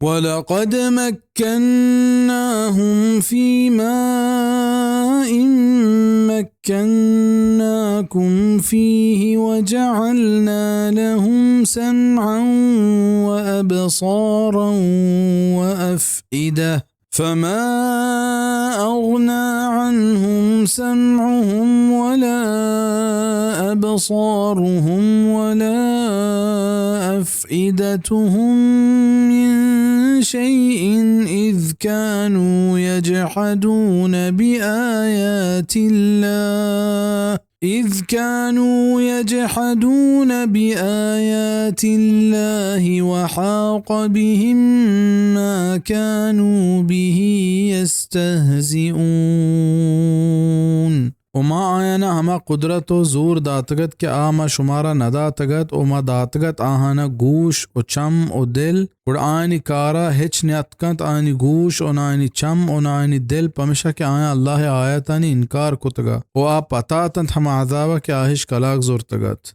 ولقد مكناهم في ماء مكناكم فيه وجعلنا لهم سمعا وأبصارا وأفئدة، فما أغنى عنهم سمعهم ولا أبصارهم ولا أفئدتهم من شيء إذ كانوا يجحدون بآيات الله، إذ كانوا يجحدون بآيات الله وحاق بهم ما كانوا به يستهزئون. و ما آیانا ہما قدرت و زور داتگت کہ آ ما شمارا نداتگت، و ما داتگت آہانا گوش و چم و دل، گڑا آیانی کارا ہچ نیاتکنت آیانی گوش و نہ آیانی چم و نہ آیانی دل، پمشا کہ آیاں اللہ ءِ آیتانی انکار کتگا و آ پتاتنت ہما عذابا کہ آ اش کلاگ زرتگت۔